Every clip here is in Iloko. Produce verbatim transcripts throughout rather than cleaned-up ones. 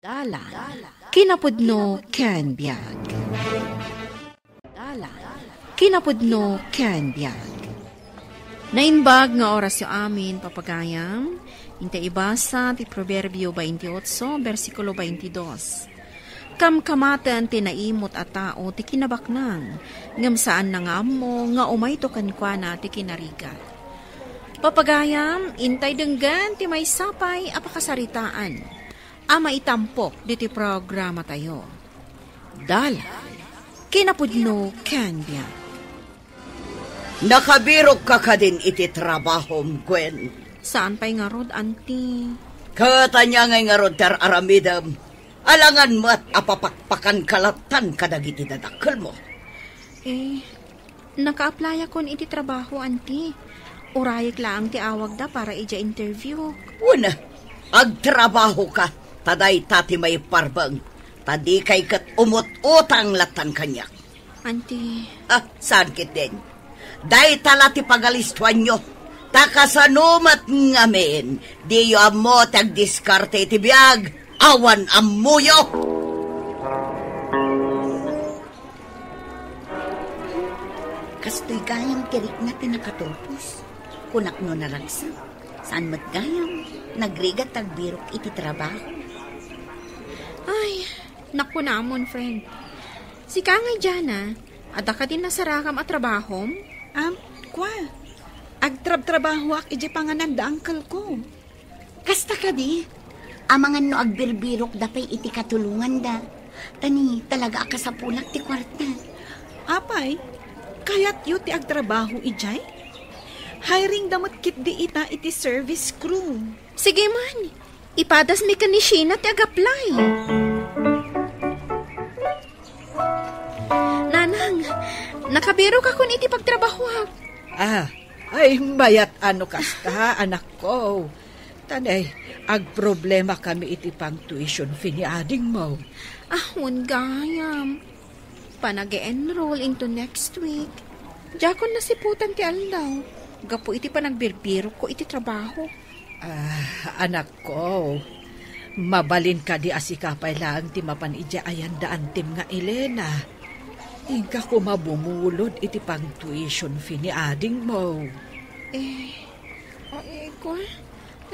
Dalan. Kinapudno ken biag. Dalan. Kinapudno ken biag. Naimbag nga orasyo amin, papagayam. Inta ibasa ti Proverbio twenty-eight, bersikulo twenty-two. Kamkamaten ti naimut a tao ti kinabaknang, ngem saanna nga ammo nga umayto kenkuana ti kinarigat. Papagayam, intay denggen ti maysa pay a pakasaritaan a maitampok diti programatayo. Dalan, kinapudno ken biag. Nakabirokka kadin iti trabahom, Gwen? Saan pay ngarud, Auntie. Ket ania ngay ngarud ti ar-aramidem? Alangan met a papakpakanka lattan kadagiti dadakkelmo. Eh, naka-applyakon iti trabaho, Auntie. Urayek laeng ti awagda para idiay interview. Wen, agtrabahoka, ta dayta ti maiparbeng, ta dikay ket umut-utang lattan kaniak. Auntie. Ah, saan ketdin? Dayta la ti pagalistuanyo. Ta kasano met ngamin, diyo ammo ti agdiskarte iti biag, awan ammoyo. Kastoy gayam ti rikna ti nakatupos. Kunak no naragsak. Saan met gayam, nagrigat agbirok iti trabaho. Ay, nakunamon, friend. Sika ngay, Jana, adda kadi nasarakam a trabahom? Am, kua, agtrabtrabahoak idiay panganan da uncle ko. Kasta kadi, amangan no agbirbirokda pay iti katulonganda. Ta ni, talaga a kasapulak ti kuarta. Apay, kayatyo ti agtrabaho idiay? Hiring da met ketdi ita iti service crew. Sige man, ipadas mi ken ni Sheena ti ag-apply. Nanang, nakabirokakon iti pagtrabahoak. Ah, ay, mayat a no kasta, anakko. Ta ni, agproblemakami iti pang-tuition fee ni adingmo. Ah, wen gayam. Panag-enroll into next week. Diakon nasiputan ti aldaw. Gapu iti panagbirbirokko iti trabaho. Ah, anakko, mabalin kadi a sika pay laeng ti mapan idiay ayan da antim nga Elena? Inka koma bumulod iti pang-tuition fee ni adingmo. Eh, ah, eh, kua?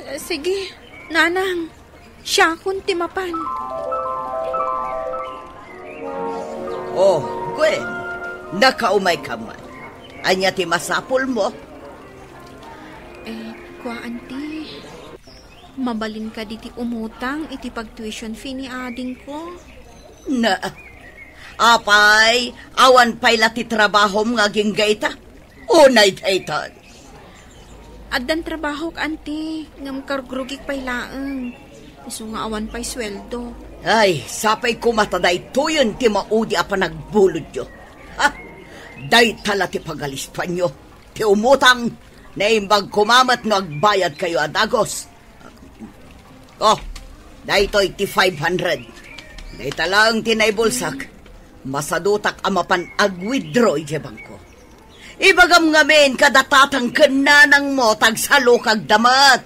Eh, sige, nanang, siakon ti mapan. Oh, Gwen, nakaumayka man. Ania ti masapulmo? Eh, kua, Auntie, mabalin kadi ti umutang iti pag-tuition fee ni adingko? Na, apay, awan pay la ti trabahom nga agingga ita? Unay daytan. Addan trabahok, Auntie, ngem karugrugik pay laeng. Isu nga awan pay sueldo. Ay, sapay koma ta daytoyen ti maudi a panagbulodyo. Ha? Dayta la ti pagalistuanyo. Ti umutang, naimbag koma met no agbayadkayo a dagus. Oh, daytoy ti five hundred. Dayta laeng ti naibulsak. Masadutak a mapan ag-withdraw idiay bangko. Ibagam ngamin kada tatang ken nanangmo ta agsalukagda met.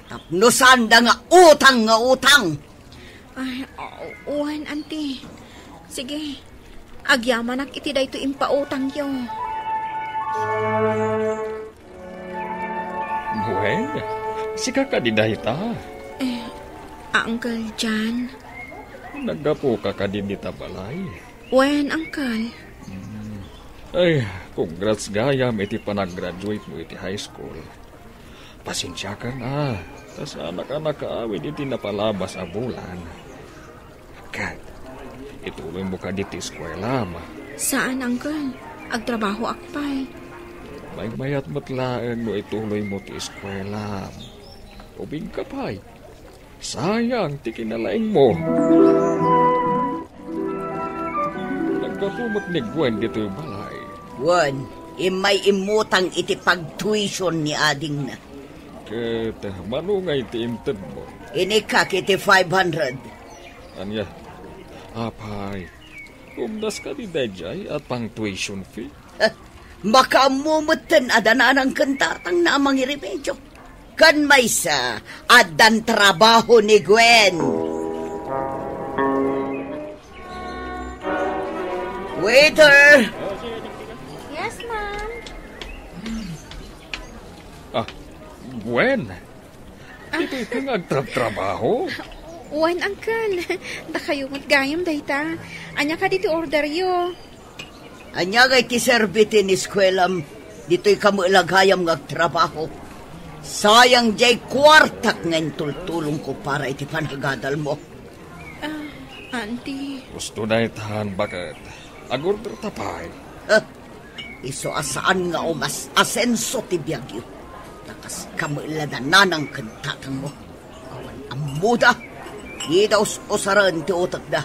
Tapno saanda nga utang nga utang. Ay, wen, Auntie. Sige, agyamanak iti daytoy impautangyo. Gwen, sika kadi dayta? Eh, Uncle John. Naggapuka kadi dita balay? Wen, Uncle. Hmm. Ay, congrats gayam iti panagraduate mo iti high school. Pasensiakan a, ta saanak a nakaawid iti napalabas a bulan. Ket, ituloy mo kadi ti eskuelam? Saan, Uncle. Agtrabahoak pay. Maymayat met laeng no ituloy mo ti eskuelam. Ubingka pay. Sayang ti kinalaing mo. Naggapu met ni Gwen ditoy balay. Gwen, immay immutang iti pagtuition ni adingna. Ket mano ngay ti inted mo? Inikak iti five hundred. Ania? Apay, kumdas kadi daydiay a pang-tuition fee? Eh, makaammo metten a dananang ken tatangna a mangiremedio. Ken maysa, addan trabaho ni Gwen. Waiter! Yes, ma'am. Ah, Gwen. Ah. Ditoy ka nga agtrabtrabaho? Wen, uncle. Dakayo met gayam dayta. Ania kadi ti orderyo? Ania ngay ti serbi ti ineskuelam? Ditoy ka met la gayam nga agtrabaho. Sayang jay kuartak nga intultulongko para iti panagadalmo. Ah, auntie. Gusto daytan, baket. Agorder ta pay. Ah, isu a saan nga umas-asenso ti biagyo. Ta kas kamet la da nanang ken tatangmo. Awan ammoda. Dida us-usaren ti utekda.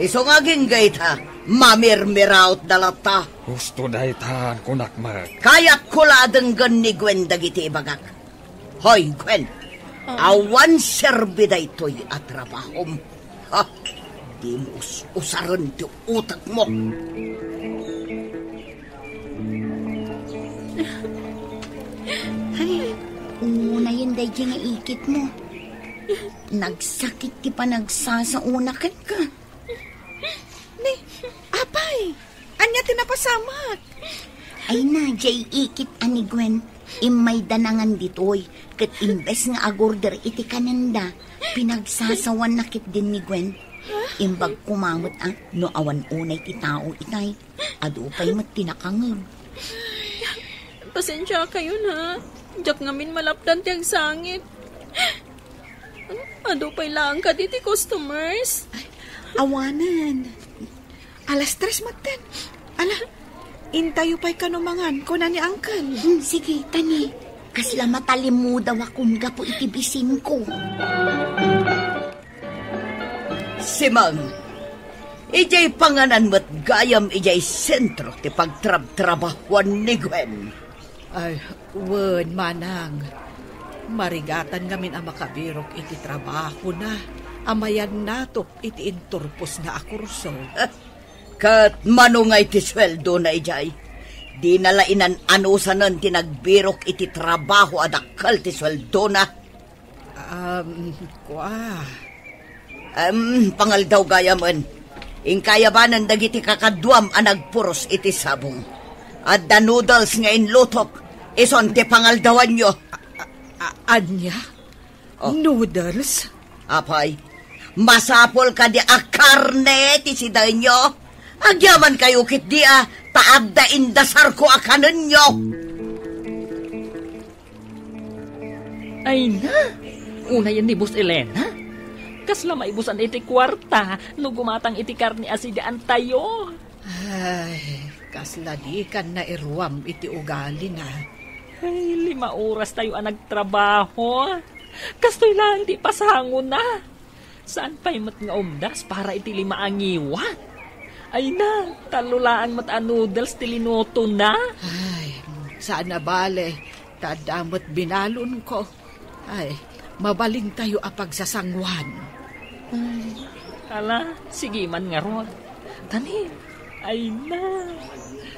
Isu nga agingga ita, mamirmirautda latta. Gusto daytan, kunak met. Kayatko la a denggen ni Gwen dagiti ibagak. Hoy, Gwen, ah, awan serbi daytoy a trabahom. Ha? Dimo us-usaren ti utekmo. Ay, unayen daydi nga ikitmo. Nagsakit ti panagsasaona kenka. Ni, apay, ania ti napasamak? Ay na, jay ikit a ni Gwen. Immayda nangan ditoy, ket imbes nga agorder iti kanenda, pinagsasawanna ketdin ni Gwen. Imbag koma met a no awan unay ti tao itay, adu pay met ti nakangeg. Pasensiakayon, ha? Diak ngamin malapdan ti agsangit. Adu pay laeng kadi ti customers? Ay, awanen. Alas tres metten. Ala, intayo pay kano mangan, kuna ni Uncle. Hmm, sige, tani. Kasla matalimudawakon gapu iti bisinko. Simang, idiay panganan met gayam idiay sentro ti pagtrabtrabahuan ni Gwen. Ay, wen, manang. Marigatan ngamin a makabirok iti trabahona a mayannatop iti inturposna a kurso. Ket mano ngay ti sueldona idiay? Dina la inan-anusanen ti nagbirok iti trabaho a dakkel ti sueldona. Um, kua. Em, pangaldaw gayamen. Inkayabanen dagiti kakaduam a nagpuros iti sabong. Adda noodles nga inlutok. Ison ti pangaldawanyo. A-, a-, a-, ania? Oh. Noodles? Apay, masapul kadi a karne ti sidaenyo? Agyamankayo ketdi a ta adda indasarko a kanenyo. Ay na, unayen ni Boss Elena. Kasla maibusan iti kuarta no gumatang iti karne a sidaentayo. Ay, kasla dikan nairuam iti ugalina. Ay, lima oras tayo a nagtrabaho. Kastoy laeng ti pasangona. Saan pay met nga umdas para iti lima a ngiwat? Ay na, tallo laeng met a noodles ti linutona. Ay, saan a bale, ta adda met binalonko. Ay, mabalintayo a pagsasanguan. Ay, ala, sige man ngarud. Tani, ay na,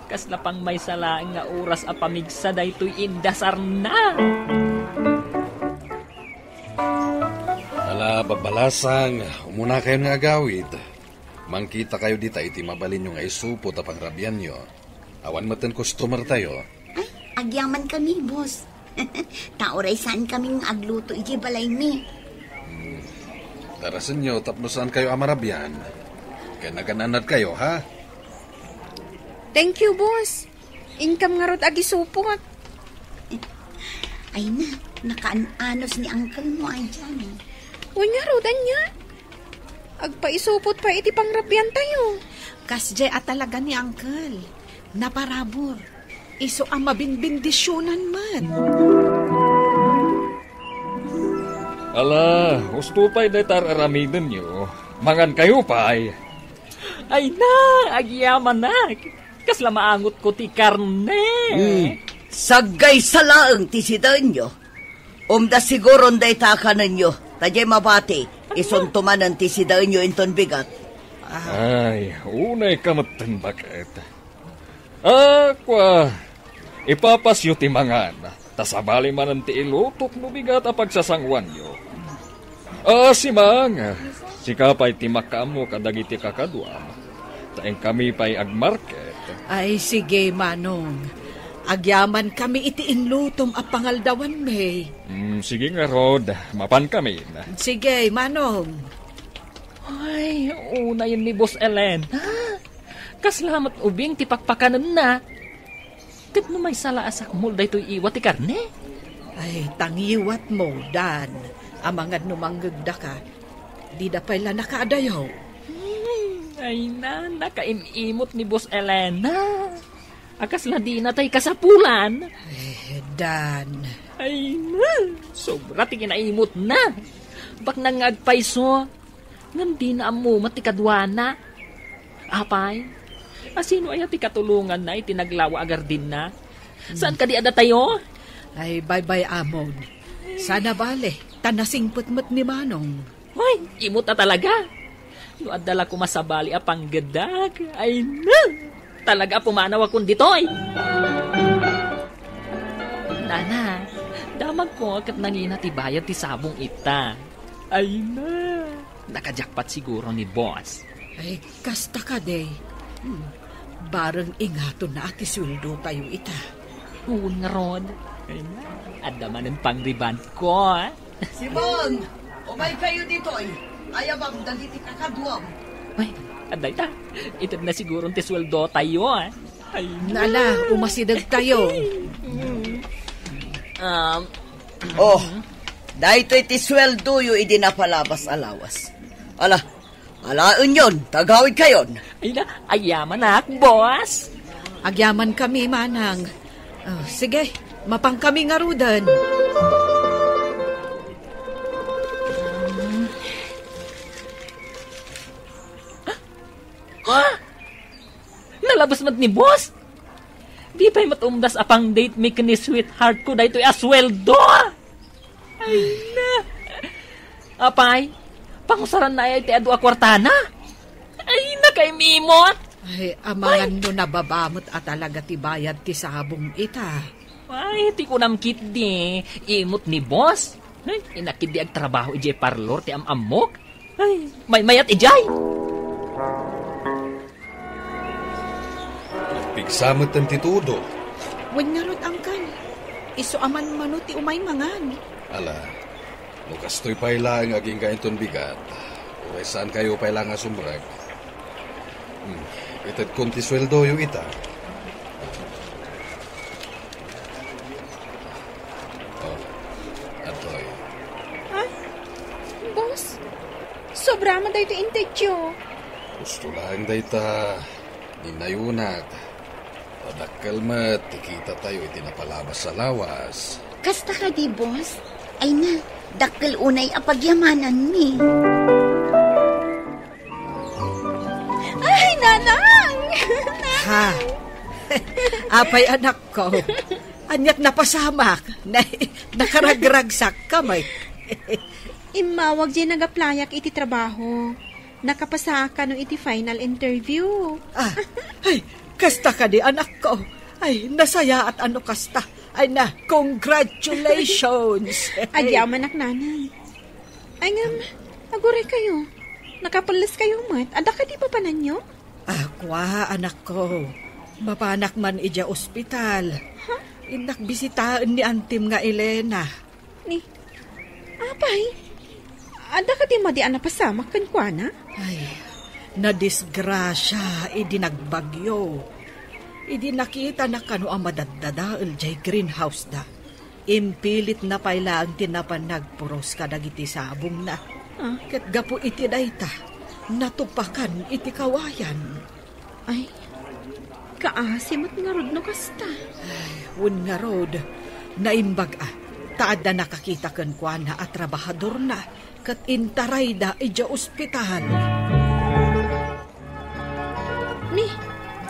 kasla pang maysa laeng nga oras a pamigsa daytoy indasarna. Ala, babbalasang, umunakayon nga agawid. Mangkitakayo dita iti mabalinyo nga isupot a pangrabianyo. Awan metten customer tayo. Ay, agyamankami, boss. Ta uray saankami nga agluto idiay balaymi. Hmm. Darasenyo tapno saankayo a marabian. Ken nagan-annadkayo, ha? Thank you, boss. Inkam ngarud agisupot. Ay na, nakaan-anos ni uncle mo, ay, Jan. Wen ngarud, ania? Agpaisupot pay iti pangrabiantayo. Kasdiay a talaga ni uncle. Naparabur. Isu a mabinbendisionan met. Ala, husto pay dayta ar-aramidenyo. Mangankayo pay. Ay na, agyamanak. Kasla maangotko ti karne. Hmm. Saggaysa laeng ti sidaenyo. Umda siguron dayta a kanenyo. Ta diay mabati, isunto manen ti sidaenyo inton bigat. Ay, unay ka metten, baket. Ah, kua, ipapasyo ti mangan, ta sabali manen ti ilutok no bigat a pagsasanguanyo. Ah, Simang, Sika pay ti makaammo kadagiti kakaduam, ta inkami pay agmarket. Ay, sige, Manong. Agyamankami iti inlutom a pangaldawanmi. Mm, sige ngarud, mapankamin. Sige, Manong. Ay, unayen ni Boss Elena. Kasla met ubing ti pakpakanenna. Ket no maysa la a sakmol daytoy iwa ti karne? Ay, tangiwatmo, Dan. Amangan no mangngegdaka. Dida pay la nakaadayo. Hmm, ay na, nakaim-imot ni Boss Elena. A kasla dina tay kasapulan. Eh, Dan. Ay na, sobra ti kinaimotna. Baknang nga agpayso. Ngem dina ammo met ti kaduana. Apay, asino aya ti katulonganna iti naglawa a gardinna? Saan kadi a datayo? Ay, baybay-amon. Sana bale, ta nasingpet met ni Manong. Hoy, imot a talaga. No adda la koma sabali a panggedak, ay na! Talaga a pumanawakon ditoy. Nana, damagko ket nangina ti bayad ti sabong ita. Ay na, nakajakpat siguro ni boss. Ay, kasta kadi. Hmm. Bareng ingatonna ti sueldo tayo ita. Wen ngarud. Ay na, adda manen pangrebond ko, ah. Simon, umay kayo ditoy. Ayabam dagiti kakaduam. Ay, adda ita. Ited na siguro ti sueldo tayo, ah. Ay, nala, umasideg tayo. Um, Oh, daytoy ti sueldoyo idi napalabas a lawas. Ala, alaenyon, tagawid kayon. Ay na, ayamanak, boss. Agyaman kami, Manang. Oh, sige, mapang kami ngaruden. Ha? Nalabas met ni boss? Di pay met umdas a pang-date mi ken ni sweetheart ko daytoy a sueldo. Ay na. Apay, pangusaran na aya iti adu a kuartana? Ay, nakaimimot. Ay, amangan no nababa met a talaga ti bayad ti sabong ita. Ay, ti kunam ketdi, imot ni boss. Ay, innak ketdi agtrabaho idiay parlor ti am-ammok. Ay, maymayat idiay. Nagpigsa met ti todo. Wen ngarud, Angkan. Isu a manmano ti umay mangan. Ala, no kastoy pay laeng agingga inton bigat, uray saan kayo pay la nga sumrek. Hmm, itedkon ti sueldoyo ita. Oh, adtoy. Ha? Boss, sobra man daytoy intedyo. Gusto laeng dayta, ninayunak. Dakkel met ti kita tayo iti napalabas a lawas. Kasta kadi, boss? Ay na, dakkel unay a pagyamananmi. Ay, Nanang! Ha? Apay, anakko? Ania't napasamak? Na, nakaragragsakka met. Immawag diay nag-applyak iti trabaho. Nakapasaak kano iti final interview. Ah, ay, kasta kadi, anakko. Ay, nasayaat a no kasta. Ay na, congratulations. Agyamanak, Nanang. Ay, ngem, aguray kayo. Nakapelles kayo met. Adda kadi papananyo? Ah, kua, anakko. Mapanak man idiay ospital. Ha? Innak bisitaen ni antim nga Elena. Ni, apay, adda kadi madi a napasamak kenkuana? Ay, nadisgrasia idi nagbagyo. Idi nakitana kano a madaddadael diay greenhouse da. Impilitna pay laeng ti napan nagpuros kadagiti sabongna. Ah. Ket gapu iti dayta, natupakan iti kawayan. Ay, kaasi met ngarud no kasta. Ay, wen ngarud, naimbag a, ta adda nakakita kenkuana a trabahadorna, ket intarayda idiay ospital. Ni,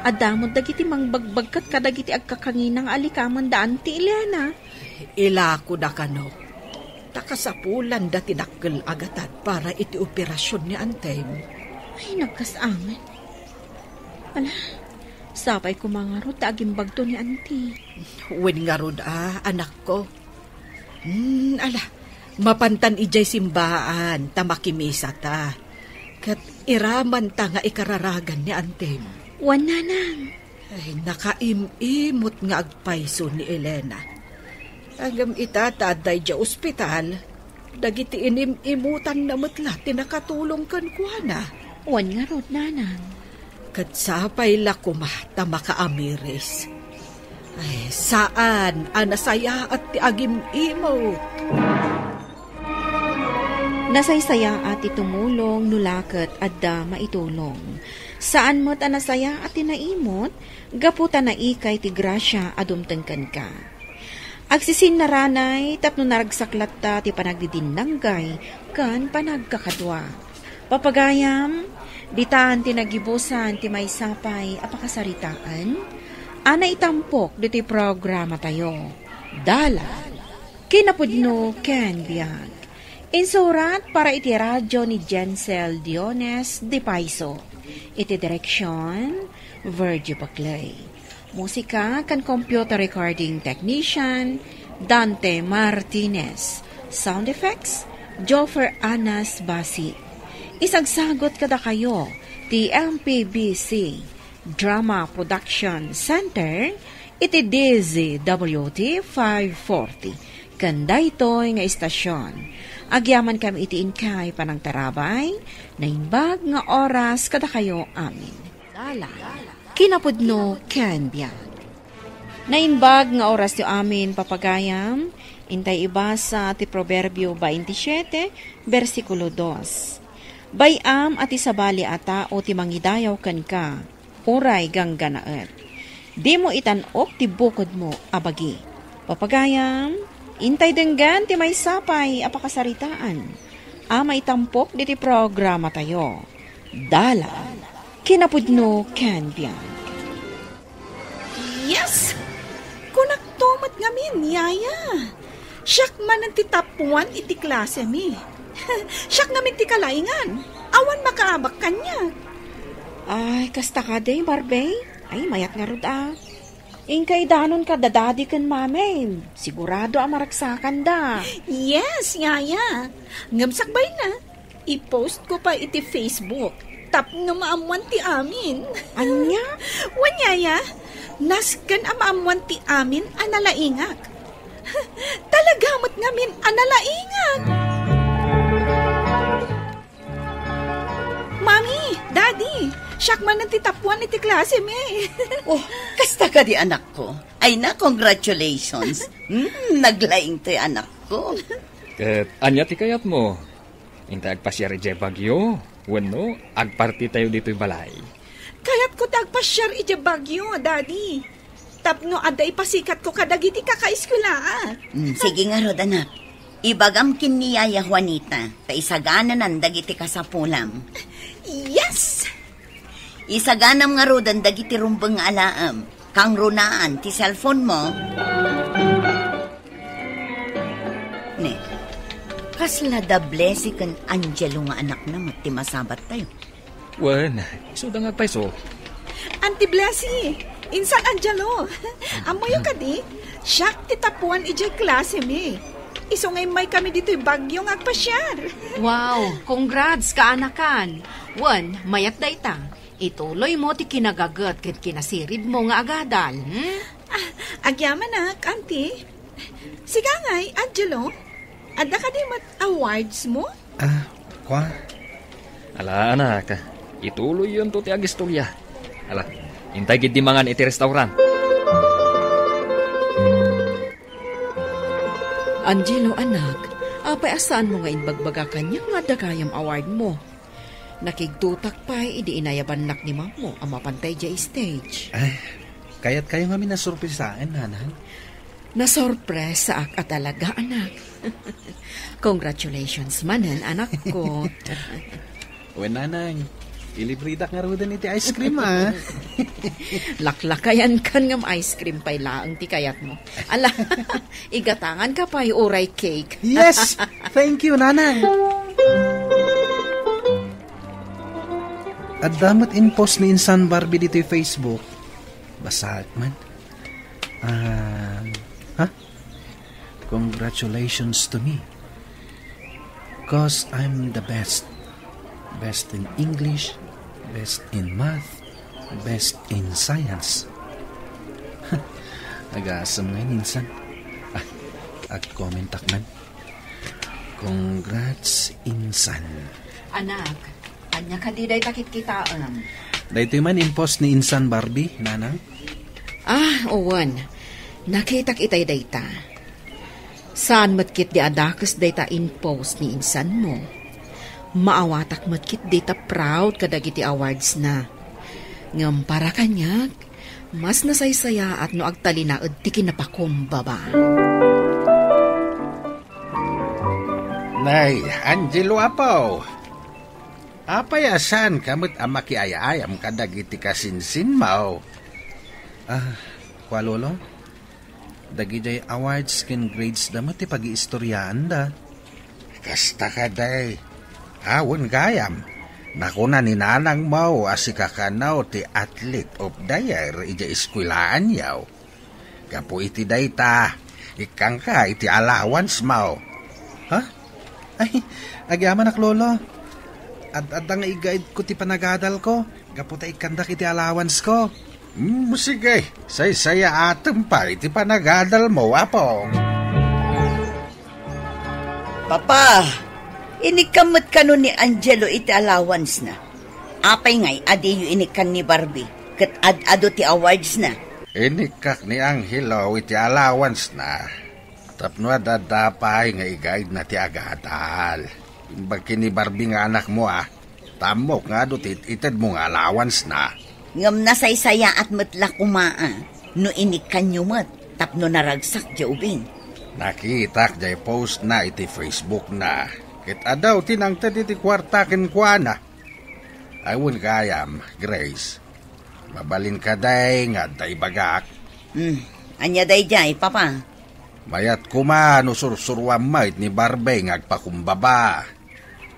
adda met dagiti mangbagbagkat kadagiti agkakangina nga alikamen da Auntie Elena. Ilakoda kano. Ta kasapulanda ti dakkel a gatad para iti operasion ni Antem. Ay, nagkasangit. Ala, sapay koma ngarud ta agimbagto ni Auntie. Wen ngarud a, anakko. Hmm, ala, mapantan idiay simbaan ta makimisa ta. Ket iramanta nga ikararagan ni antim. Wen, nanang. Ay, nakaim-imot nga agpayso ni Elena. Ngem ita ta adda idiay ospital, dagiti inim-imutanna met la ti nakatulong kenkuana. Wen ngarud, nanang. Ket sapay la koma ta makaamiris. Ay, saan a nasayaat ti agim-imot. Nasaysayaat ti tumulong no la ket adda maitulong. Saan met a nasayaat ti naimot gapu ta naikay ti grasia a dumteng kenka. Agsisinnaranay tapno naragsak latta ti panagdidinnanggay ken panagkakadua. Papagayam, ditan ti nagibusan ti maysa pay a pakasaritaan a naitampok ditoy programatayo. Dalan, kinapudno ken biag. Insurat para iti radio ni Jensel Diones de Paiso. Iti direksyon, Virgie Paclay. Musika ken computer recording technician, Dante Martinez. Sound effects, Joffer Anas Basi. Isagsagot kadakayo ti M P B C Drama Production Center iti D Z W T five forty. Ken daytoy nga istasyon, agyamankami iti inkay panangtarabay, naimbag nga oras kadakayo amin. Dalan, kinapudno ken biag. Naimbag nga orasyo amin, papagayam, intay ibasa ti Proverbio twenty-seven, bersikulo dos. Bay-am a ti sabali a tao ti mangidayaw kenka, uray gangganaet. Dimo itan-ok ti bukodmo a bagi. Papagayam, intay denggen ti maysa pay a pakasaritaan a maitampok ditoy programatayo. Dalan, kinapudno ken biag. Yes! Kunakto met ngamin, Yaya. Siak manen ti top one iti klasemi. Siak ngamin ti kalaingan. Awan makaabak kaniak. Ay, kasta kadi, Barbie? Ay, mayat ngarud a. Inkay idanon kada daddy ken mami. Sigurado a maragsakanda. Yes, Yaya. Ngem sakbayna, i-post ko pay iti Facebook tapno maammuan ti amin. Ania? Wen, Yaya, nasken a maammuan ti amin a nalaingak. Talaga met ngamin a nalaingak. Mami, Daddy, siak manen ti top one iti klasemi. Oh, kasta kadi, anakko? Ay na, congratulations. Hmm, naglaing ti anakko. Ket ania ti kayatmo? Intay agpasiar idiay Baguio? Wenno, agpartitayo ditoy balay? Kayatko ti agpasiar idiay Baguio, Daddy. Tapno adda ipasikatko kadagiti kakaeskuelaa. Hmm, sige ngarud, anak. Ibagam ken ni Yaya Juanita, ta isagananan dagiti kasapulam. Yes! Isaganam ngaruden dagiti rumbeng nga alaem. Kangrunaan ti cellphone mo. Ne, kasla da Blessy ken Angelo nga anakna met ti masabattayo. Wen, isuda nga agpayso. Auntie Blessy, insan Angelo. Ammoyo kadi, siak ti top one idiay klasemi. Isu nga immaykami ditoy Baguio nga agpasiar. Wow, congrats, kaanakan. Wen, mayat dayta. Ituloymo ti kinagaget ket kinasiribmo nga agadal, hmm? Ah, agyamanak, Auntie. Siga ngay, Angelo? Adda kadi met awards mo? Ah, kua? Ala, anak, ituloyyonto ti agistorya. Ala, intay gid di mangan iti restaurant. Angelo, anak, apay a saanmo nga imbagbaga kaniak nga adda gayam award mo? Nakigtotak pay idi inayabannak ni Mammo a mapantay idiay stage. Ay, kayatkayo ngamin a sorpresaen, Nanang? Nasorpresaak a talaga, anak. Congratulations manen, anakko. Wen, Nanang, ilibredak ngaruden iti ice cream, a. Laklakayankan ngem ice cream pay laeng ti kayatmo. Ala, igatanganka pay uray cake. Yes! Thank you, Nanang! Adda met in-post ni insan Barbie ditoy Facebook. Basaek man. Ah, ha? Congratulations to me. 'Cause I'm the best. Best in English, best in math, best in science. Agasem nga insan. Ah, ag-commentak man. Congrats, insan. Anak, ania kadi dayta kitkitaem? Daytoy man in-post ni insan Barbie, nanang. Ah, wen. Nakitak itay dayta. Saan met ketdi a dakes dayta in-post ni insanmo. Maawatak met ketdi ta proud kadagiti awards na. Ngem para kaniak, mas nasaysayaat no agtalinaed ti kinapakumbaba. Nay, Angelo apo. Apay a saanka met a makiay-ayam kadagiti kasinsinmo? Ah, kua, Lolo? Dagidiay awards ken grades da met ti pagiistoriaanda. Kasta kadi. Awan gayam. Nakuna ni nanangmo a sika kano ti athlete of the year idiay eskuelaanyo. Gapu iti dayta, ikkanka iti allowance mo. Ha? Ay, agyamanak, Lolo. Ad-adda nga igaidko ti panagadalko, gapu ta ikkandak iti allowance ko. Hmm, sige, saysayaatem pay ti panagadalmo, apo. Papa, inikkan met kano ni Angelo iti allowance na. Apay ngay a diyo inikkan ni Barbie, ket ad-adu ti awards na? Inikkak ni Angelo iti allowance na. Tapno adda pay nga igaidna ti agadal. Imbag ken ni Barbie nga anakmo, a. Ta ammok nga adu ti it-itedmo nga allowance na. Ngem nasaysayaat met la koma, a, no inikkanyo met tapno naragsak diay ubing. Nakitak diay post na iti Facebook na. Ket adu ti nangted iti kuarta kenkuana. Awan gayam, Grace. Mabalin kadi nga adda ibagak? Hmm, ania daydiay, Papa? Mayat koma no sursuruam met ni Barbie nga agpakumbaba.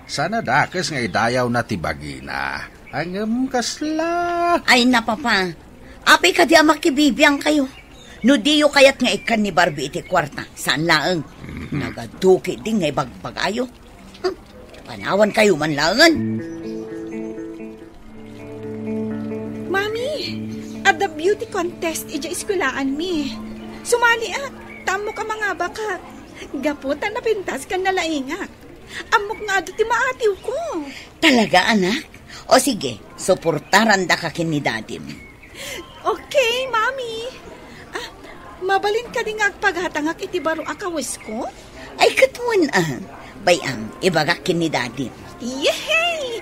Saan a dakes nga idayawna ti bagina. Ngem kasla. Ay, na, Papa. Apay kadi a makibibiangkayo? No diyo kayat nga ikkan ni Barbie iti kuarta, saan laeng. Mhm. Nagaduki din nga ibagbagayo. Hmm, panawankayo man laengen. Mami, adda beauty contest idiay eskuelaanmi. Sumaliak, ta ammok a mangabakak. Gapu ta napintas ken nalaingak. Ammok nga adu ti maatiwko. Talaga, anak? O sige, suportarandaka ken ni dadim. Okay, Mami. Ah, mabalin kadi nga agpagatangak iti baro a kawesko? Ay, ket wen, a. Bay-am, ibagak ken ni dadim. Yehey!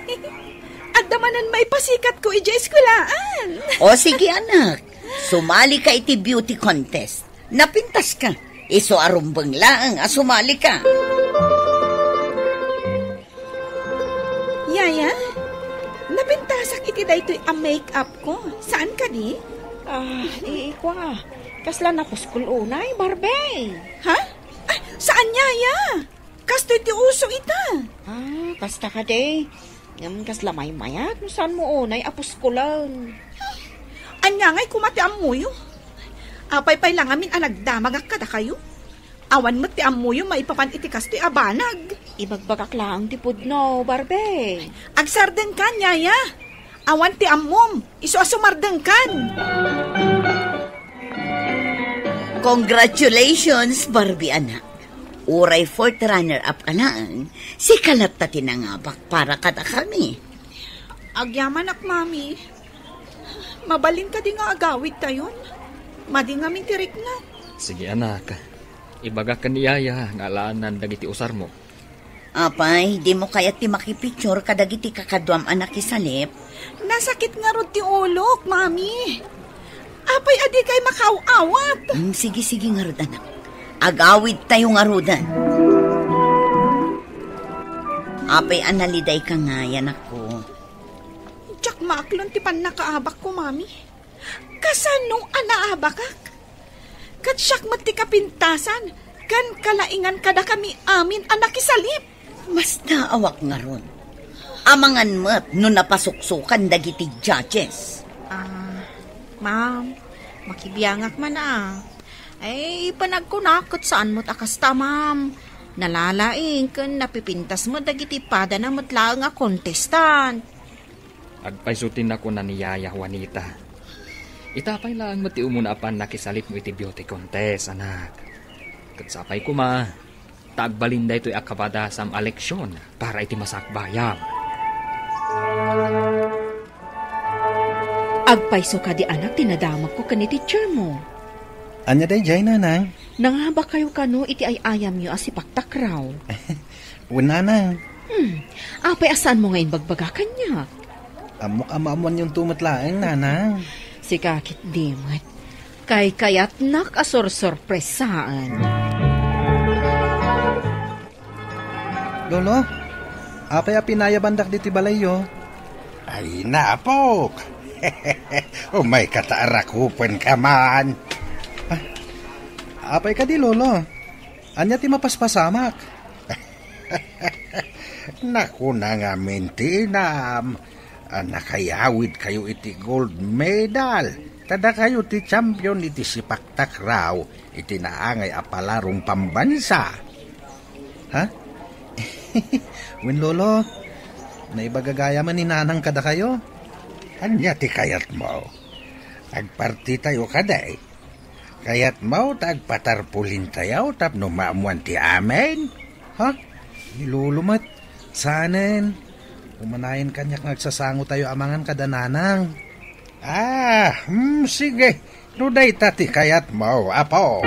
Adda manen maipasikatko idiay eskuelaan. O sige, anak. Sumalika iti beauty contest. Napintaska. Isu a rumbeng laeng a sumalika. Yaya, napintasak iti daytoy a make-up ko. Saan kadi? Ah, ikua. Kasla napuskol unay, Barbie. Ha? Ah, saan, Yaya? Kastoy ti uso ita. Ah, kasta kadi. Ngem kasla maymayat no saanmo unay a puskolen. Ania ngay koma ti ammoyo? Apay pay la ngamin a nagdamagak kadakayo? Awan met ti ammoyo maipapan iti kastoy a banag. Ibagbagak laeng ti pudno, Barbie. Agsardengkan, Yaya. Awan ti ammom, isu a sumardengkan. Congratulations, Barbie anak. Uray fourth runner-up ka laeng, sika latta ti nangabak para kadakami. Agyamanak, Mami. Mabalin kadi nga agawidtayon? Madi ngamin ti riknak. Sige, anak. Ibagak ken ni Yaya nga alaannan dagiti usarmo. Apay, dimo kayat ti makipicture kadagiti kakaduam a nakisalip? Nasakit ngarud ti ulok, Mami. Apay a dikay makaaw-awat? Mm, sige, sige ngarud, anak. Agawidtayo ngaruden. Apay a nalidayka ngay, anakko? Diak maaklon ti pannakaabakko, Mami. Kasano a naabakak? Ket siak met ti kapintasan ken kalaingan kadakami amin a nakisalip. Mas naawak ngarud. Amangan met no napasuksokan dagiti judges. Ah, ma'am, makibiangak man, a. Ay, panagkunak ket saan met a kasta, ma'am. Nalalaing ken napipintas met dagiti padana met laeng a contestant. Agpayso ti nakuna ni Yaya Juanita. Ita pay laeng met ti umuna a pannakisalitmo iti beauty contest, anak. Ket sapay koma, ta agbalin daytoy a kabadasam a leksion para iti masakbayam. Agpayso kadi, anak, ti nadamagko ken ni teacher mo. Ania daydiay, nanang? Nangabakayo kano iti ay-ayamyo a sipaktakraw? Wen, nanang. Hmm, apay a saanmo nga imbagbaga kaniak? Ammok a maammoanyonto met laeng, nanang. Sika ketdi met. Kaykayatnak a sorsorpresaen. Lolo, apay a pinayabandak ditoy balayyo? Ay, naapok. Umayka ta arakupenka man. Ah, apay kadi, Lolo? Ania ti mapaspasamak? Nakuna ngamin ti inam a nakayawidkayo iti gold medal. Ta dakayo ti champion iti sipaktakraw iti naangay a palarong pambansa. Ha? Wen, Lolo, naibaga gayam ni Nanang kadakayo. Ania ti kayatmo? Agpartitayo kadi? Kayatmo ta agpatarpulintayo tapno maammoan ti amin? Ha? Ni Lolo met, saanen. Umanayen kaniak nga agsasangotayo a mangan kada Nanang. Ah, hmm, sige. No dayta ti kayatmo, apo.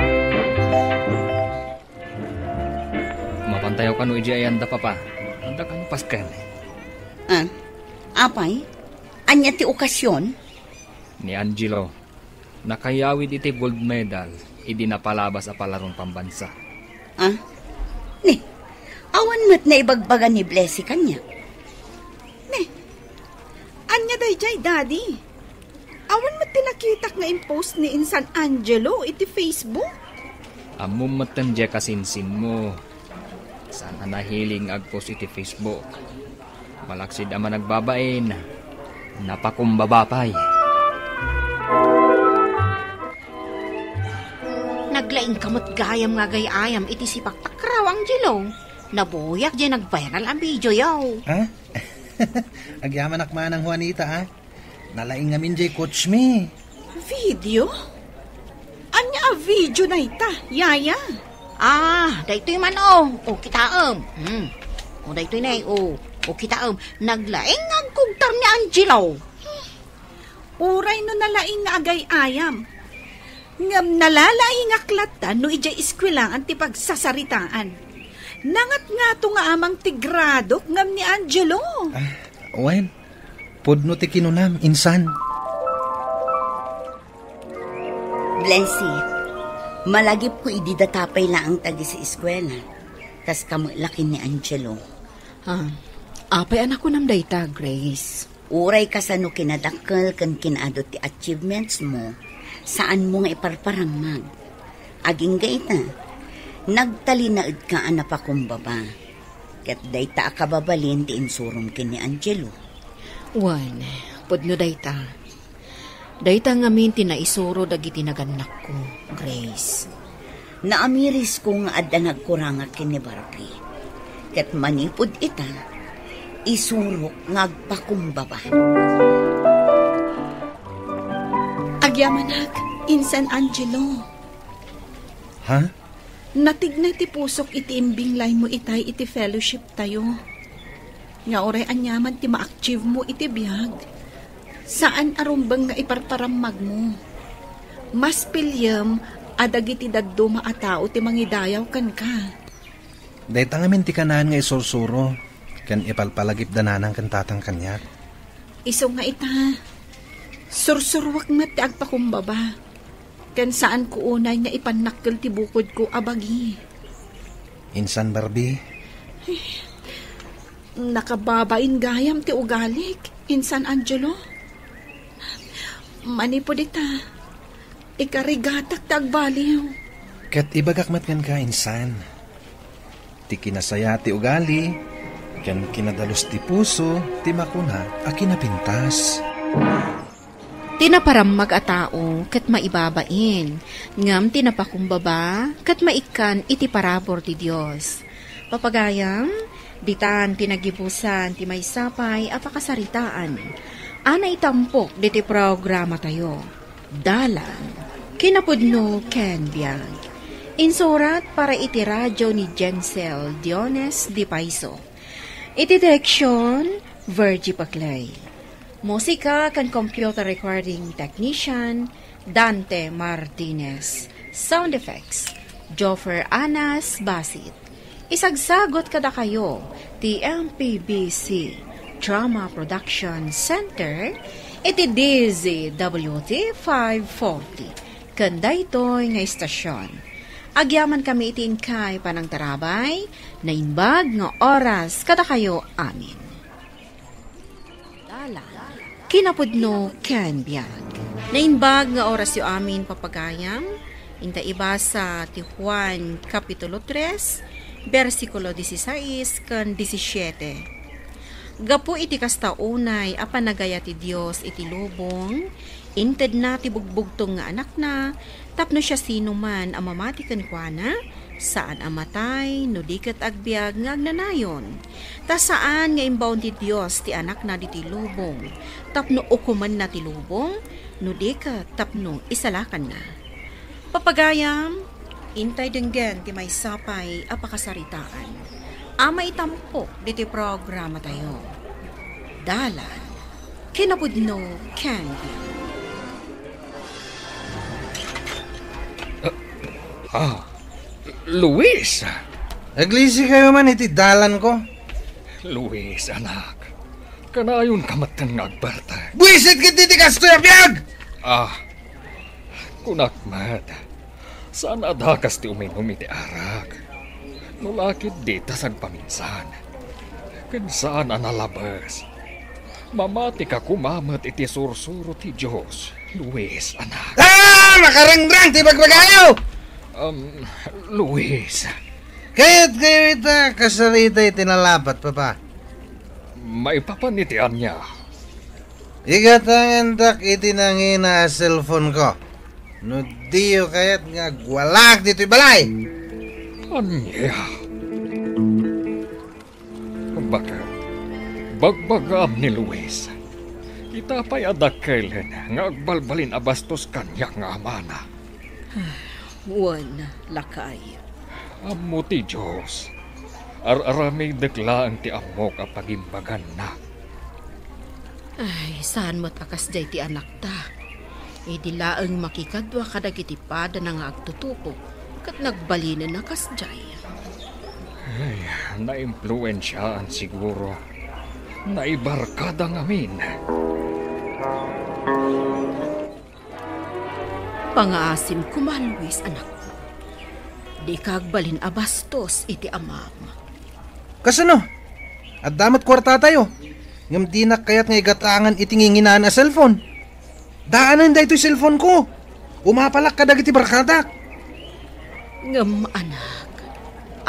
Mapantayo kano idiay ayan da, Papa. Adda kano pasken? Ah, apay? Ania ti okasion? Ni Angelo, nakayawid iti gold medal idi napalabas a palaron pambansa. Ah? Ni, awan met naibagbaga ni Blessy kaniak. Ni, ania daydiay, Daddy? Awan met ti nakitak nga impost ni Insan Angelo iti Facebook. Ammom metten diay kasinsinmo. Saan a nahiling nga agpost iti Facebook. Malaksid a managbabain, napakumbaba pay. Naglaingka met gayam nga agay-ayam iti sipaktakraw, Angelo. Nabuyak diay nagviral a videoyo. Ha? Agyamanak manang, Juanita, ah. Nalaing ngamin diay coach mi. Video? Ania a video dayta, Yaya? Ah, daytoy man, oh. O, kitaem. Hmm. O, daytoy ne, oh. O, kitaem. Naglaing nga agkugtar ni Angelo. Uray no nalaing nga agay-ayam. Ngem nalalaingak latta no idiay eskwelaan ti pagsasaritaan. Nangatngato nga amang ti gradok ngem ni Angelo. Ah, wen, pudno ti kinunam, insan. Blessy, malagipko idi data pay laeng tagiseskuela. Kas kamet la ken ni Angelo. Ah, apay a nakunam dayta, Grace? Uray kasano kinadakkel ken kinaadu ti achievements mo, saanmo nga iparparammag. Agingga ita, nagtalinaedka a napakumbaba. Ket dayta a kababalin ti insurom ken ni Angelo. Wen, pudno dayta. Dayta ngamin ti naisuro dagiti nagannakko, Grace. Naamirisko nga adda nagkurangak ken ni Barbie. Ket manipud ita, isurok nga agpakumbaba. Agyamanak, Insan Angelo. Ha? Natignay ti pusok iti imbinglaymo itay iti fellowship tayo. Nga uray aniaman ti ma-achieve mo iti biag, saan a rumbeng nga iparparammagmo. Mas piliem a dagiti dadduma a tao ti mangidayaw kenka. Dayta ngamin ti kanaan nga isursuro ken ipalpalagipda nanang ken tatang kaniak. Isu nga ita, sursuruek met ti agpakumbaba, ken saanko unay nga ipannakkel ti bukodko a bagi. Insan Barbie? Nakababain gayam ti ugalik, Insan Angelo. Manipud ita, ikarigatak ti agbaliw. Ket ibagak met kenka, insan, ti kinasaya ti ugali, ken kinadalus ti puso ti makuna a kinapintas. Ti naparammag a tao ket maibabain, ngem ti napakumbaba ket maikkan iti parabur ti Dios. Papagayam, ditan ti nagibusan ti maysa pay a pakasaritaan a naitampok diti programatayo. Dalan, kinapudno ken biag. Insurat para iti radio ni Jensel Diones de Paiso. Iti direksyon, Virgie Paclay. Musika ken computer recording technician, Dante Martinez. Sound effects, Joffer Anas Basit. Isagsagot kadakayo ti M P B C Drama Production Center iti D Z W T five forty. Ken daytoy nga istasyon, agyaman kami iti inkay panangtarabay, naimbag nga oras kadakayo amin. Dalan, kinapudno ken biag. Naimbag nga orasyo amin, papagayam. Inta ibasa ti Juan Kapitulo tres, bersikulo dieciséis ken diecisiete. Gapu iti kasta unay a panagayat ti Dios iti lubong, intedna ti bugbugtong nga Anakna, tapno siasinoman a mamati kenkuana, saan a matay, no di ket agbiag nga agnanayon. Ta saan nga imbaon ti Dios ti Anakna ditoy lubong, tapno ukomenna ti lubong, no di ket tapno isalakanna. Papagayam, intay denggen ti maysa pay a pakasaritaan a maitampok ditoy programatayo. Dalan, kinapudno ken biag. Ah, Luis! Aglisi kayo man iti dalan ko. Luis, anak. Kanayon ka met nga agbartek. Buisit ket iti kastoy a biag! Ah, kunak met. Saan a dakas ti uminom iti arak. No la ket dita sagpaminsan. Ken saan a nalabes. Mamati ka koma met iti sursuro ti Dios, Luis, anak. Ah! Makarangrang ti bagbagayo! Um, Luis. Kayat kayo ita, kasarita iti nalapat, Papa. Maipapan iti ania? Igatangandak iti nangina a cellphone ko. No diyo kayat nga agwalaak ditoy balay. Ania? Baket, bagbagaam ni Luis. Ita pay a dakkelen nga agbalbalin a bastos kaniak nga amana. Wen, lakay. Ammo ti Dios. Ar-aramidek laeng ti ammok a pagimbaganna. Ay, saan met a kasdiay ti anakta. Idi laeng makikadua kadagiti padana nga agtutupo, ket nagbalinenna kasdiay. Ay, naimpluensiaan siguro. Naibarkada ngamin. Pangaasim koma, Luis, anakko. Dika agbalin a bastos iti amam. Kasano? Adda met kuartatayo. Ngem dinak kayat nga igatangan iti nginginaan a cellphone. Daanen daytoy cellphone ko. Umapalak kadagiti barkadak. Ngem, anak,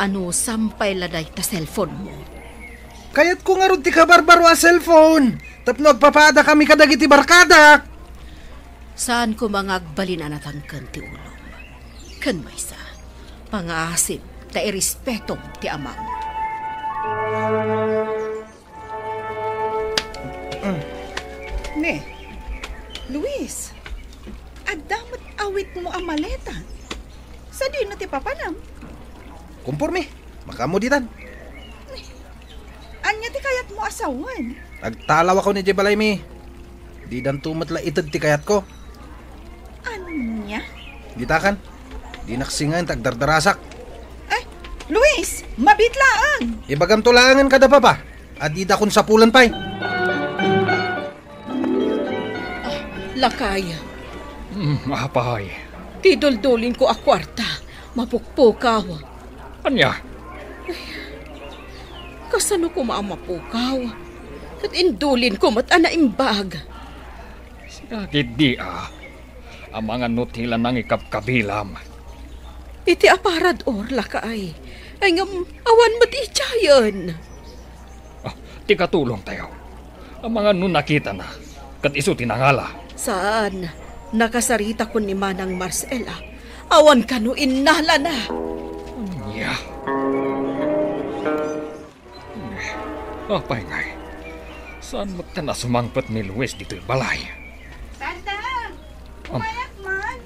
anusam pay la dayta cellphone mo? Kayatko ngarud ti kabarbaro a cellphone tapno agpapadakami kadagiti barkadak. Saan koma nga agbalin a natangken ti ulom. Ken maysa, pangaasim ta irespetom ti amam. Ne, Luis, adda met awitmo a maleta. Sadino ti papanam? Kumporme, makaammo ditan. Ania ti kayatmo a sawen? Agtalawakon idiay balaymi. Didanto met la ited ti kayatko. Ania? Ditakan. Dinak singaen ta agdardarasak. Eh, Luis, mabiit laeng. Ibagamto laengen kada papa a didakon sapulan pay. Ah, lakay. Mm, apay. Ti duldulinko a kuarta, mapukpukaw. Ania? Kasano koma a mapukaw? Ket indulinko met a naimbag. Sika ketdi a, amangan no ti la nangikabkabilam. Iti aparador, lakay. Ay, ngem awan met idiayen. Ah, ti katulongtayo. Amangan no nakitana, ket isu ti nangala. Saan, nakasaritakon ni Manang Marcela. Awan kano innalana. Ania? Apay ngay? Saan met a sumangpet ni Luis ditoy balay? Tata! Ah. Umayak man!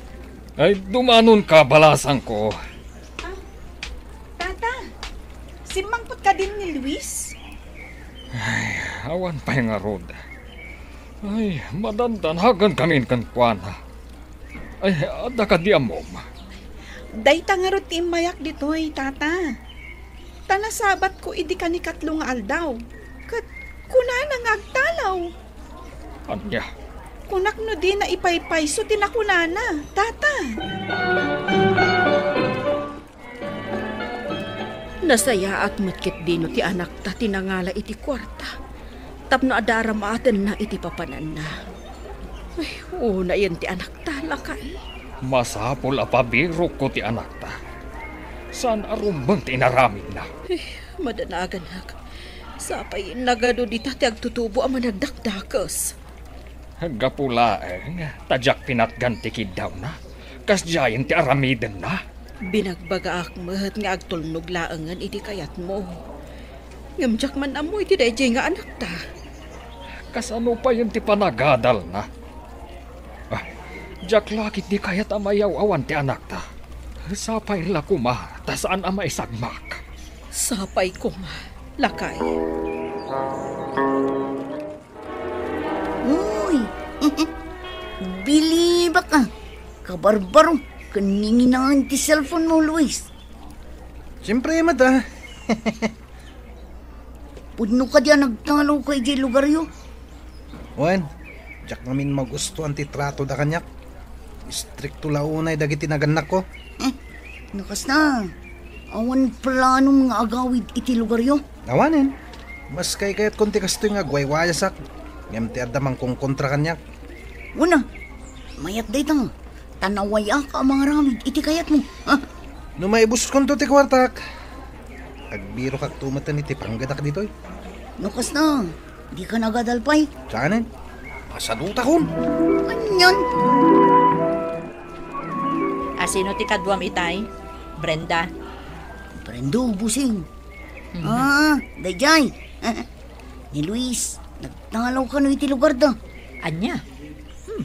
Ay, dumanonka, balasangko. Ah, Tata, simmangpet kadin ni Luis? Ay, awan pay ngarud. Ay, madandanagan kamin kenkuana. Ay, adda kadi ammom? Dayta ngarud ti immayak ditoy, Tata. Ta nasabatko idi kanikatlo nga aldaw. Ket kunana nga agtalaw. Ania? Kunak no dina ipaypayso ti nakunana, Tata. Nasayaat met ketdino ti anakta ti nangala iti kuarta tapno adda aramatenna iti papananna. Ay, unayen ti anakta, lakay. Masapul a pabirokko ti anakta. Saan a rumbeng ti inaramidna. Ay, madanaganak. Sapay nagadu dita ti agtutubo a managdakdakes. Gapu laeng ta diak pinatgan ti kiddawna, kasdiayen ti aramidenna. Binagbagaak met nga agtulnog laengen iti kayatmo. Ngem diak man ammo iti daydiay nga anakta. Kasano payen ti panagadalna? Ah, diak la ketdi kayat a mayaw-awan ti anakta. Sapay la koma ta saan a maisagmak. Sapay koma, lakay. Uy! Bilibak a! Kabarbaro ken ninginaan ti cellphone mo, Luis. Siyempre met, ah. Pudno kadi a nagtalawka idiay lugaryo? Wen, diak ngamin magustuan ti trato da kaniak. Istrikto la unay dagiti nagannakko. Eh, no kasta, awan planom nga agawid iti lugaryo? Awanen. Maski kayatko ti kastoy nga agwaywayasak, ngem ti adda mangkonkontra kaniak. Wen a, mayat dayta, ta nawayak a mangaramid iti kayatmo. Ha? No maibuskonto ti kuartak, agbirokakto metten iti panggedak ditoy. No kasta, dika nagadal pay? Saanen? Pasadutakon. Anian? Asino ti kaduam itay? Brenda? Brendo, bossing. Mhm. Ah, daydiay. Ni Luis, nagtalaw kano iti lugarda. Ania? Hmm.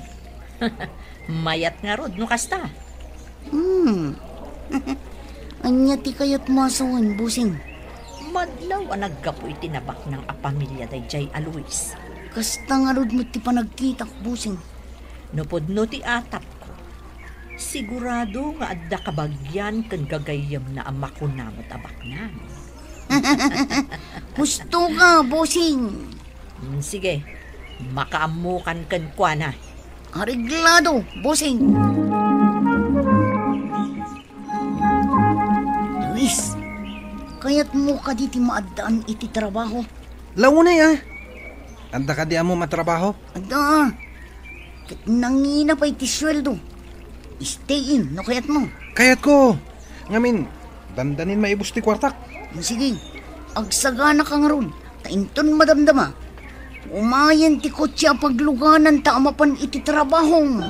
Mayat ngarud no kasta. Hmm. Ania ti kayatmo a sawen, bossing? Madlaw a naggapu iti nabaknang a pamilia daydiay a Luis. Kasta ngarud met ti panagkitak, bossing. No pudno ti atapko, sigurado nga adda kabagian ken gagayyemna a makuna met a baknang. Husto ka, bossing. Mm, sige, makaammokan kenkuana. Areglado, bossing. Luis, kayatmo kadi ti maaddaan iti trabaho? Launay, ah. Adda kadi ammom a trabaho? Adda. Ket nangina pay ti sueldo. Stay in, no kayatmo. Kayatko. Ngamin, dandanin maibus ti kuartak. Sige, agsaganaka ngarud, ta inton madamdama, umayen ti kotse a paglugananta a mapan iti trabahom.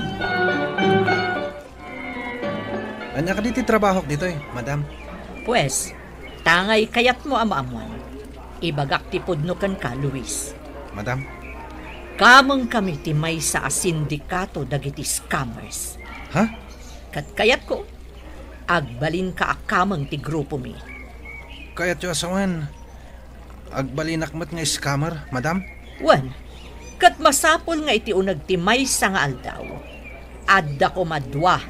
Ania kadi ti trabahok ditoy, madam? Pues, tangay kayatmo a maammuan, ibagak ti pudno kenka, Luis. Madam? Kamengkami ti maysa a sindikato dagiti scammers. Ha? Ket kayatko, agbalinka a kameng ti grupomi. Kayatyo a sawen, agbalinak met nga scammer, madam? Wen, ket masapul nga iti uneg ti maysa nga aldaw, adda koma dua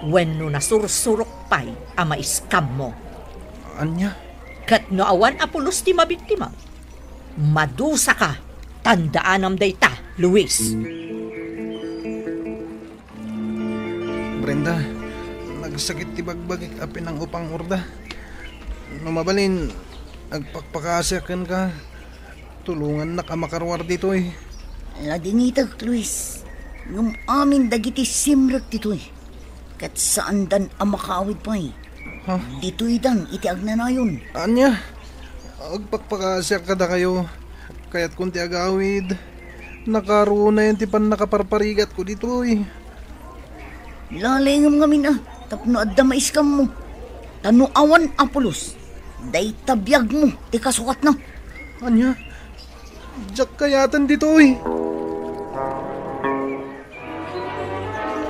wenno nasursurok pay a maiskammo. Ania? Ket no awan a pulos ti mabiktima, madusaka, tandaanam dayta, Luis. Brenda, nagsakit ti bagbagik a pinang-upang orda. No mabalin, agpakpakaasiak kenka. Tulongannak a makaruar ditoy. Ladingitek, Luis. Ngem amin dagiti simrek ditoy, ket saandan a makaawid pay. Ha? Ditoydan iti agnanayon. Ania? Agpakpakaasiak kadakayo. Kayatkon ti agawid. Nakarunayen ti pannakaparparigatko ditoy. Lalengem ngamin a, tapno adda maiskammo. Ta no awan a pulos, dayta biagmo ti kasukatna. Ania? Diak kayaten ditoy.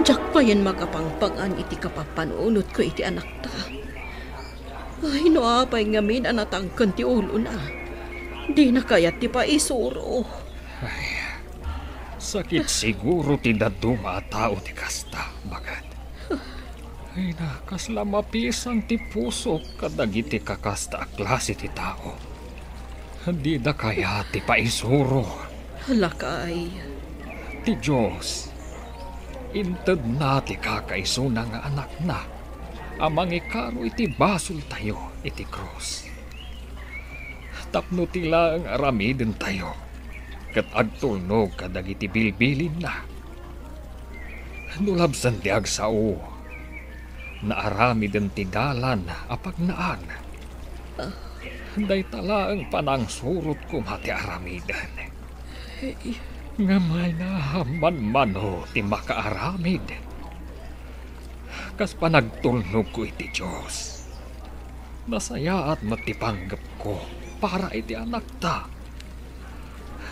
Diak payen makapangpangan iti kapapanunotko iti anakta. Ay, no apay ngamin a natangken ti ulona. Dina kayat ti paisuro. Ay, sakit siguro ti dadduma a tao ti kasta, baket. Ay na, kasla mapisan ti pusok kadagiti kakasta a klase ti tao. Dida kayat ti paisuro. Lakay. Ti Dios, intedna ti kakaisuna nga anakna a mangikaro iti basoltayo iti krus. Tapno ti laeng aramidentayo ket agtulnog kadagiti bilbilinna. No labsen ti agsao, naaramiden ti dalan a pagnaan. Dayta laeng panangsurot koma ti aramiden. Ngem ay na, manmano ti makaaramid. Kas panagtulnogko iti Dios, nasayaat met ti panggepko para iti anakta.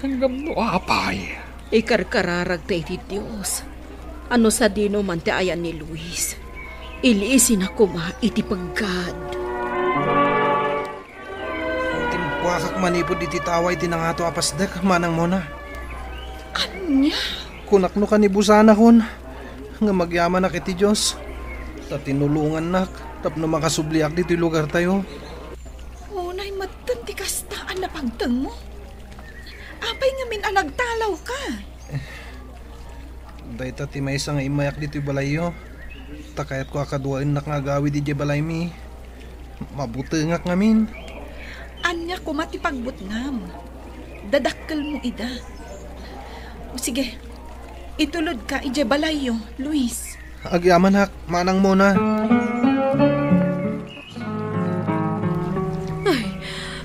Ngem no apay? Ikarkararagta iti Dios a no sadino man ti ayan ni Luis, iliisina koma iti peggad. Timpuakak manipud iti tawa iti nangato a pasdek, Manang Mona. Ania? Kunak no kanibusanakon, ngem agyamanak iti Dios, ta tinulongannak tapno makasubliak ditoy lugartayo. Unay metten ti kasta a napagtengmo. Apay ngamin a nagtalawka? Dayta ti maysa nga immayak ditoy balayyo. Ta kayatko a kaduaennak nga agawid idiay balaymi. Mabutengak ngamin. Ania koma ti pagbutngam? Dadakkelmo ida. O sige, itulodka idiay balayyo, Luis. Agyamanak, Manang Mona. Ay,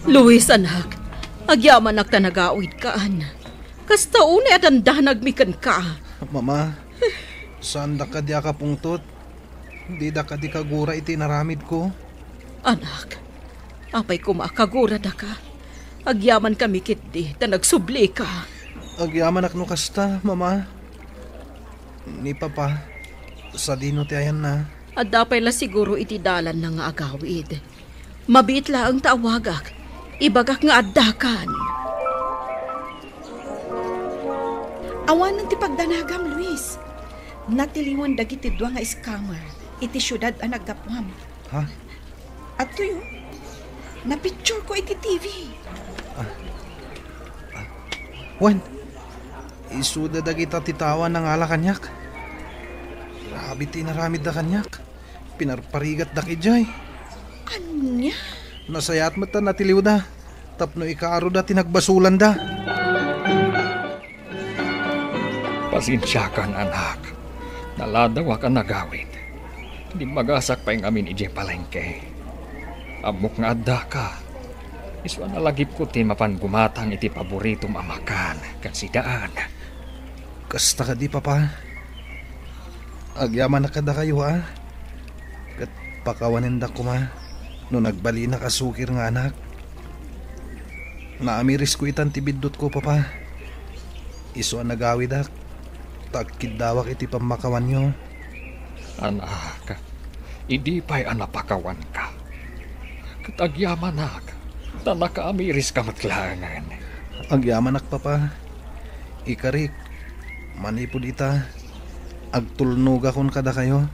Luis, anak, agyamanak ta nagawidkan. Kasta unay a dandanagmi kenka. Mama, saandak kadi a kapungtot? Didak kadi kagura iti inaramidko? Anak, apay koma a kaguradaka? Agyamankami ketdi ta nagsublika. Agyamanak no kasta, Mama. Ni Papa, sadino ti ayanna? Adda pay la siguro iti dalanna nga agawid. Mabiit laeng ta awagak. Ibagak nga addakan. Awanen ti pagdanagam, Luis. Natiliwan dagiti dua nga scammer iti siudad a naggapuam. Ha? Adtoy, o. Napictureko iti T V. Ah. Ah. Wen, isuda dagita ti tao a nangala kaniak. Grabe ti inaramidda kaniak. Pinarparigatdak idiay. Ania? Nasayaat met ta natiliwda tapno ikaroda ti nagbasolanda. Pasensiakan, anak. Naladawak a nagawid. Dimmagasak pay ngamin idiay palengke. Ammok nga addaka. Isu a nalagipko ti mapan gumatang iti paboritom a makan ken sidaan. Kasta kadi, Papa? Agyamanak kadakayo, a? Ket pakawanendak koma no nagbalinak a sukir nga anak. Naamirisko itan ti biddutko, Papa. Isu a nagawidak, ta agkiddawak iti pammakawanyo. Anak, idi pay a napakawanka, ket agyamanak, ta nakaamiriska met laengen. Agyamanak, Papa. Ikarik, manipud ita, agtulnogakon kadakayo.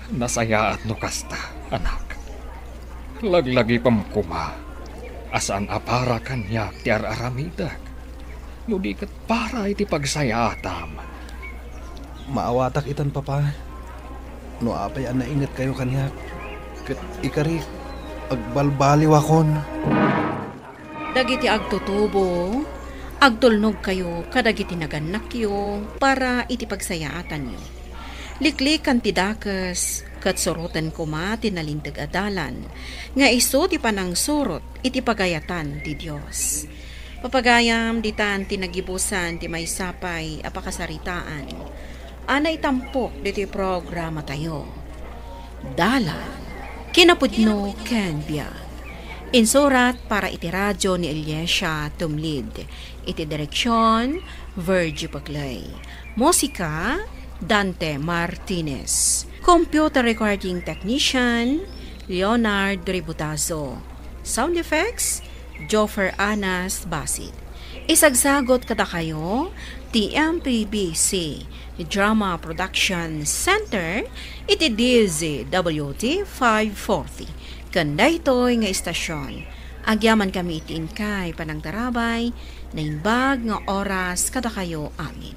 Nasayaat no kasta, anak. Laglagipem koma a saan a para kaniak ti ar-aramidek, no di ket para iti pagsayaatam. Maawatak itan, Papa. No apay a naingetkayo kaniak, ket ikarik, agbalbaliwakon. Dagiti agtutubo, agtulnogkayo kadagiti nagannakyo para iti pagsayaatanyo. Liklikan ti dakes, ket suroten koma ti nalinteg a dalan nga isu ti panangsurot iti pagayatan ti Dios. Papagayam, ditan ti nagibusan ti maysa pay a pakasaritaan a naitampok ditoy programatayo. Dalan, kinapudno ken biag. Insurat para iti radio ni Eliesa Tumlid. Iti direksyon, Virgie Paclay. Musika, Dante Martinez. Computer recording technician, Leonard Ributazo. Sound effects, Joffer Anas Basit. Isagsagot kadakayo ti M P B C Drama Production Center iti D Z W T five forty. Ken daytoy nga istasyon, agyamankami iti inkay panangtarabay, naimbag nga oras kadakayo amin.